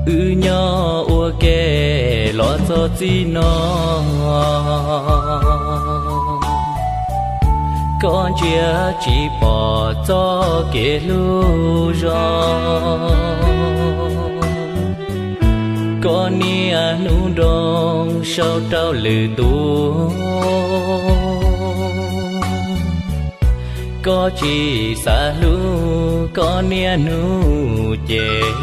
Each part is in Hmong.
Wb nyob ua ke los txog txij no, koj ntsia tsis pom txoj kev hlub zoo. Koj niaj hnub nroo sau rau lwm tus, koj tsis xav hlub koj niaj hnub ces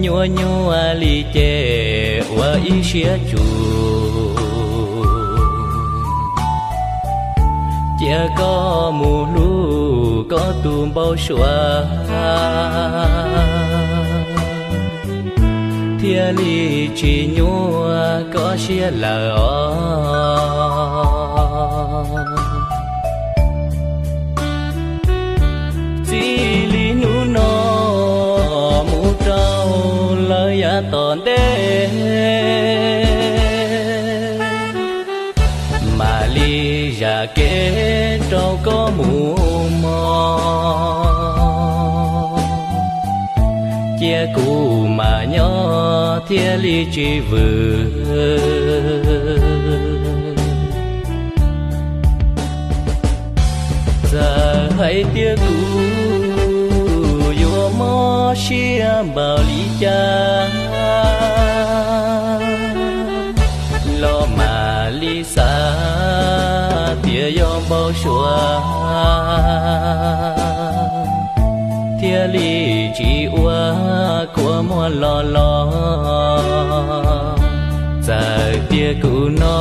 nyuaj nyuaj li ces ua ib siab tsum. Cia koj mus hlub koj tus npau suav, thiaj li tsis nyuaj koj siab lawm os. Txij li hnub no mus rau lawm yav tom ntej, mam li zam kev rau koj mus mog. Cia kuv mam nyob thiaj li tsis vwm. Txawm hais tias kuv yuav mob siab npaum li cas los mam li xav tias yog npau suav, thiaj li tsis ua kua muag los los. Txawm tias kuv no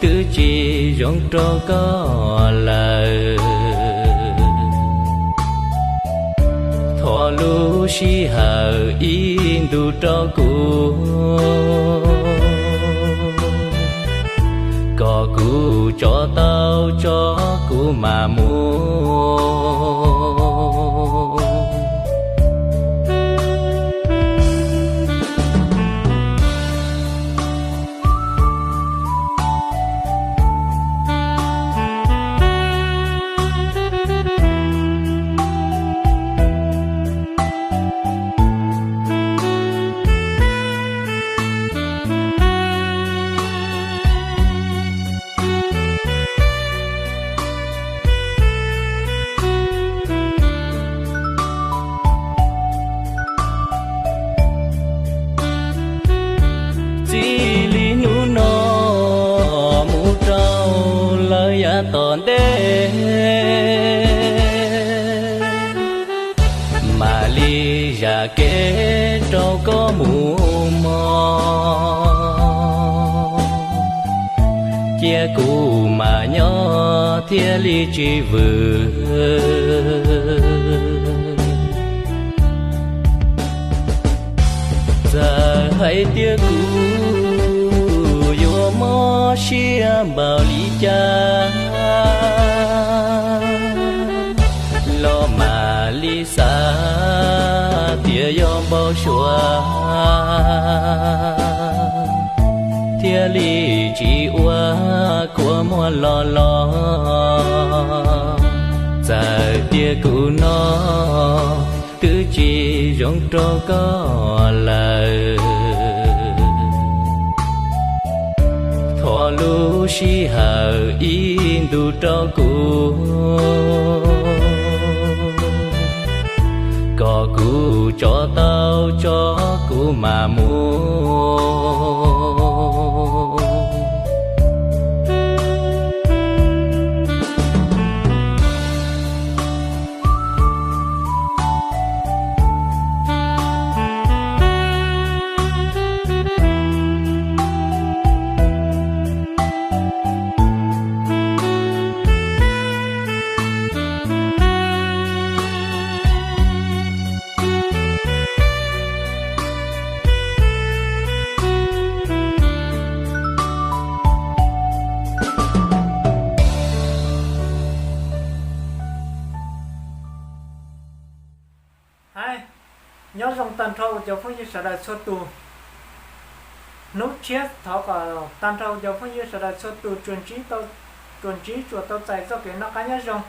twb tsis zoo rau koj lawm, thov lub sij hawm ib ntus rau kuv, kom kuv tso tau tso kuv mam mus. Txij li hnub no mus rau lawm yav tom ntej, mam li zam kev rau koj mus mog. Cia kuv mam nyob thiaj li tsis vwm. Txawm hais tias kuv yuav mob siab npaum li cas los mam li xav tias yog npau suav, thiaj li tsis ua kua muag los los. Txawm tias kuv no twb tsis zoo rau koj lawm, thov lub sij hawm ib ntus rau kuv, kom kuv tso tau tso kuv mam mus. Nyob zoo tag nrho cov phooj ywg sawv daws txhua tus. Hnub tshiab thov kom tag nrho cov phooj ywg sawv daws txhua tus tsuas ntsib tau, tsuas ntsib tsuas tau txais txoj kev noj qab nyob zoo.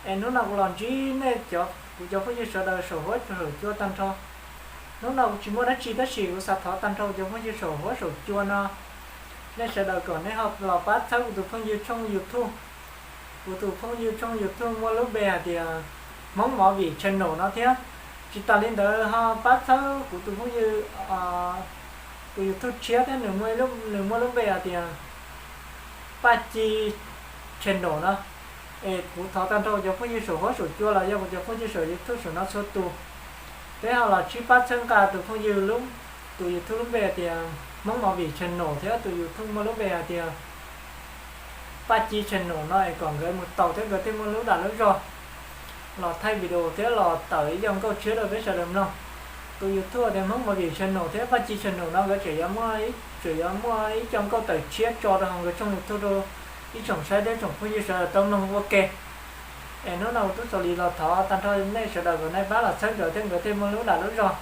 Es hnub no kuv los ntsib nej cov, kuv cov phooj ywg sawv daws saum huab saum cua tag nrho. Hnub no kuv tsis muaj dab tsi tab sis kuv xav thov tag nrho cov phooj ywg saum huab saum cua no, nej sawv daws kom nej ho los pab txhawb kuv tus phooj ywg tshooj YouTube. Kuv tus phooj ywg tshooj YouTube muaj lub npe hais tias Hmoob Movie Channel no thiab. Tsis tas li ntawd ho pab txhawb kuv tus phooj ywg tus YouTube tshiab thiab, nws muaj lub npe hais tias Paj Ci Channel no. Es kuv thov tag nrho cov phooj ywg saum huab saum cua los yog kuv cov phooj ywg saum YouTube saum no txhua tus, peb ho los sib pab txhawb nqa tus phooj ywg lub, tus YouTube lub npe hais tias Hmoob Movie Channel thiab tus YouTube muaj lub npe hais tias Paj Ci Channel no es kom nkawd mus tau thiab nkawd thiaj muaj lub dag lub zog los thaij video thiab los tawm ib co nkauj tshiab rau peb sawv daws mloog. Tus YouTube tias Hmoob Movie Channel thiab Paj Ci Channel no nkawd tseem yuav muaj, tseem yuav muaj ib co nkauj tawm tshiab tso rau hauv nkawd tshooj YouTube rau ib tsoom saib thiab tsoom phooj ywg sawv daws tau mloog ua ke. Es hnub no kuv Tub Xaus Lis los thov tag nrho nej sawv daws kom nej pab los txhawb nkawd thiab nkawd thiaj muaj lub dag lub zog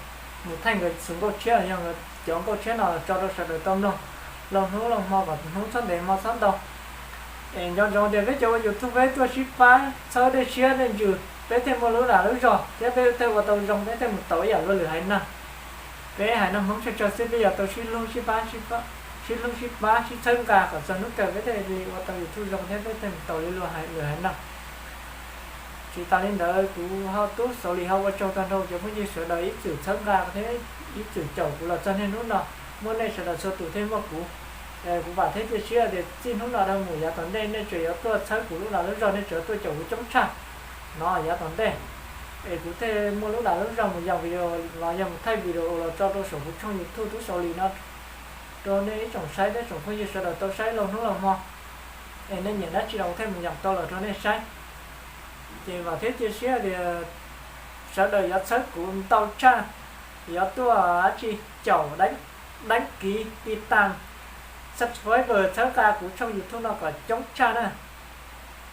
mus thaij nkawd tus nkauj tshiab, yog cov nkauj tshiab no tso rau sawv daws tau mloog lauj hnub lauj hmo kom hnub txhob ntev hmo txhob ntau. Es nco ntsoov tias peb cov ua YouTube peb tuaj sib pab txhawb dej siab dej ntsws peb thiaj muaj lub dag lub zog thiab peb thiaj ua tau zoo peb thiaj mus tau ib yam luag lwm haiv neeg. Peb haiv neeg Hmoob tsawg tsawg xwb peb yuav tau sib hlub sib pab, sib hlub sib pab sib txhawb nqa kom txog hnub kawg peb thiaj li ua tau YouTube zoo thiab peb thiaj mus tau li luag lwm haiv neeg. Tsis tas li ntawd kuv ho Tub Xaus Lis ho ua tsaug tag nrho cov phooj ywg sawv daws ib txwm txhawb nqa thiab ib txwm caum kuv los txog niaj hnub no. Muaj nej sawv daws txhua tus thiaj muaj kuv. Kuv vam thiab cia siab tias txij hnub no dhau mus yav tom ntej nej tseem yuav tuaj txhawb kuv lub dag lub zog, nej tseem yuav tuaj caum kuv coob tshaj no yav tom ntej. Es kuv thiaj muaj lub dag lub zog mus yog video los yog mus thaij video los tso rau saum kuv tshooj YouTube Tub Xaus Lis no rau nej ib tsoom saib thiab tsoom phooj ywg sawv daws tau saib lauj hnub lauj hmo. Es nej nyiam dab tsi los kuv thiaj mus yam tau los rau nej saib. Ces vam thiab cia siab tias sawv daws yuav txhawb kuv ntau tshaj, yuav tuaj dab tsi caum, đăng ký, ti tas, subscribe, txhawb nqa kuv tshooj YouTube no kom coob tshaj na.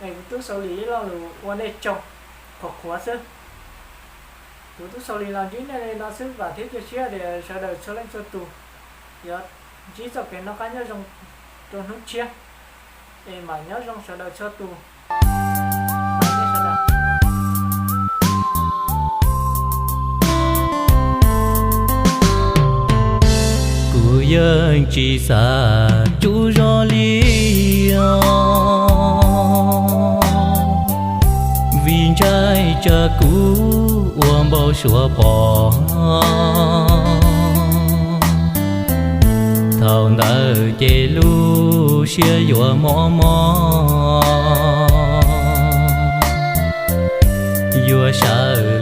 Es kuv Tub Xaus Lis ib lo lus ua nej tsaug qhuav qhuav xwb. Kuv Tub Xaus Lis los ntsib nej li no xwb, vam thiab cia siab tias sawv daws txhua leej txhua tus yuav ntsib txoj kev noj qab nyob zoo rau hnub tshiab. Es mam nyob zoo sawv daws txhua tus. Kuv yeej tsis xav tsuj zog li os, vim ntshai tsam kuv ua npau suav pom. Thaum ntawd ces lub siab yuav mob mob, yuav sawv